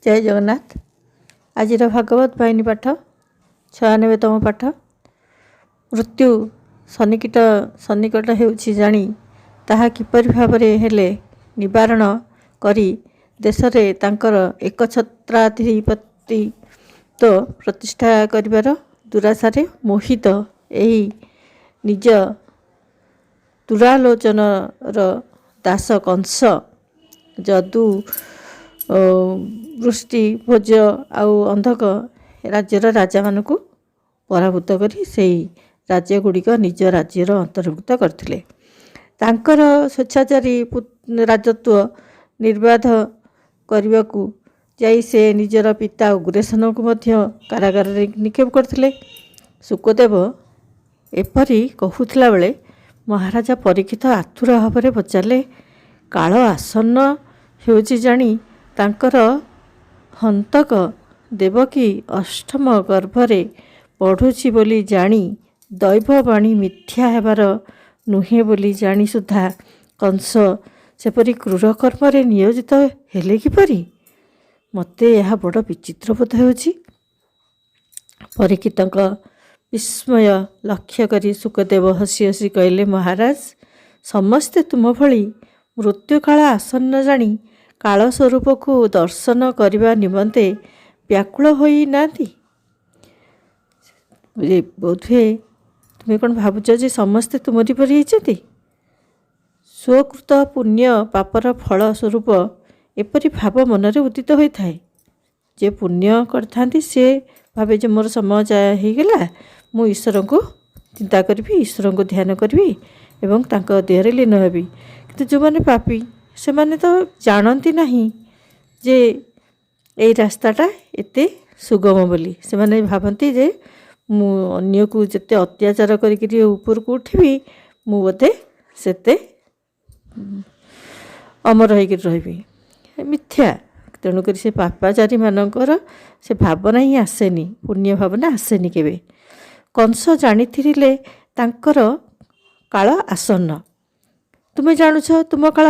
ଜୟ ଜଗନ୍ନାଥ। ଆଜିର ଭାଗବତ ବାହିନୀ ପାଠ 96ତମ ପାଠ। ମୃତ୍ୟୁ ସନ୍ନିକଟ ସନ୍ନିକଟ ହେଉଛି ଜାଣି ତାହା କିପରି ଭାବରେ ହେଲେ ନିବାରଣ କରି ଦେଶରେ ତାଙ୍କର ଏକଛତ୍ରାଧିପତିତ୍ୱ ପ୍ରତିଷ୍ଠା କରିବାର ଦୁରାଶାରେ ମୋହିତ ଏହି ନିଜ ଦୁରାଲୋଚନାର ଦାସ କଂସ ଯଦୁ, ବୃଷ୍ଣି, ଭୋଜ ଆଉ ଅନ୍ଧକ ରାଜ୍ୟର ରାଜାମାନଙ୍କୁ ପରାଭୂତ କରି ସେଇ ରାଜ୍ୟଗୁଡ଼ିକ ନିଜ ରାଜ୍ୟର ଅନ୍ତର୍ଭୁକ୍ତ କରିଥିଲେ। ତାଙ୍କର ସ୍ୱେଚ୍ଛାଚାରୀ ରାଜତ୍ୱ ନିର୍ବାଧ କରିବାକୁ ଯାଇ ସେ ନିଜର ପିତା ଉଗ୍ରସେନଙ୍କୁ ମଧ୍ୟ କାରାଗାରରେ ନିକ୍ଷେପ କରିଥିଲେ। ଶୁକଦେବ ଏପରି କହୁଥିଲା ବେଳେ ମହାରାଜା ପରୀକ୍ଷିତ ଆତୁର ଭାବରେ ପଚାରିଲେ, କାଳ ଆସନ୍ନ ହେଉଛି ଜାଣି, ତାଙ୍କର ହନ୍ତକ ଦେବକୀ ଅଷ୍ଟମ ଗର୍ଭରେ ବଢ଼ୁଛି ବୋଲି ଜାଣି, ଦୈବବାଣୀ ମିଥ୍ୟା ହେବାର ନୁହେଁ ବୋଲି ଜାଣି ସୁଦ୍ଧା କଂସ ସେପରି କ୍ରୂର କର୍ମରେ ନିୟୋଜିତ ହେଲେ କିପରି? ମୋତେ ଏହା ବଡ଼ ବିଚିତ୍ର ବୋଧ ହେଉଛି। ପରୀକ୍ଷିତଙ୍କ ବିସ୍ମୟ ଲକ୍ଷ୍ୟ କରି ଶୁକଦେବ ହସି ହସି କହିଲେ, ମହାରାଜ, ସମସ୍ତେ ତୁମ ଭଳି ମୃତ୍ୟୁକାଳ ଆସନ୍ନ ଜାଣି କାଳ ସ୍ୱରୂପକୁ ଦର୍ଶନ କରିବା ନିମନ୍ତେ ବ୍ୟାକୁଳ ହୋଇନାହାନ୍ତି ବୋଧହୁଏ। ତୁମେ କ'ଣ ଭାବୁଛ ଯେ ସମସ୍ତେ ତୁମରି ପରି ହେଇଛନ୍ତି? ସ୍ୱକୃତ ପୁଣ୍ୟ ପାପର ଫଳ ସ୍ୱରୂପ ଏପରି ଭାବ ମନରେ ଉଦିତ ହୋଇଥାଏ। ଯେ ପୁଣ୍ୟ କରିଥାନ୍ତି, ସେ ଭାବେ ଯେ ମୋର ସମୟ ହେଇଗଲା, ମୁଁ ଈଶ୍ୱରଙ୍କୁ ଚିନ୍ତା କରିବି, ଈଶ୍ୱରଙ୍କୁ ଧ୍ୟାନ କରିବି ଏବଂ ତାଙ୍କ ଦେହରେ ଲୀନ ହେବି। କିନ୍ତୁ ଯେଉଁମାନେ ପାପୀ, ସେମାନେ ତ ଜାଣନ୍ତି ନାହିଁ ଯେ ଏଇ ରାସ୍ତାଟା ଏତେ ସୁଗମ ବୋଲି। ସେମାନେ ଭାବନ୍ତି ଯେ ମୁଁ ଅନ୍ୟକୁ ଯେତେ ଅତ୍ୟାଚାର କରିକିରି ଉପରକୁ ଉଠିବି, ମୁଁ ବୋଧେ ସେତେ ଅମର ହେଇକିରି ରହିବି। ମିଥ୍ୟା। ତେଣୁକରି ସେ ପାପାଚାରୀମାନଙ୍କର ସେ ଭାବନା ହିଁ ଆସେନି, ପୁଣ୍ୟ ଭାବନା ଆସେନି କେବେ। କଂସ ଜାଣିଥିଲେ ତାଙ୍କର କାଳ ଆସନ୍ନ। ତୁମେ ଜାଣୁଛ ତୁମ କାଳ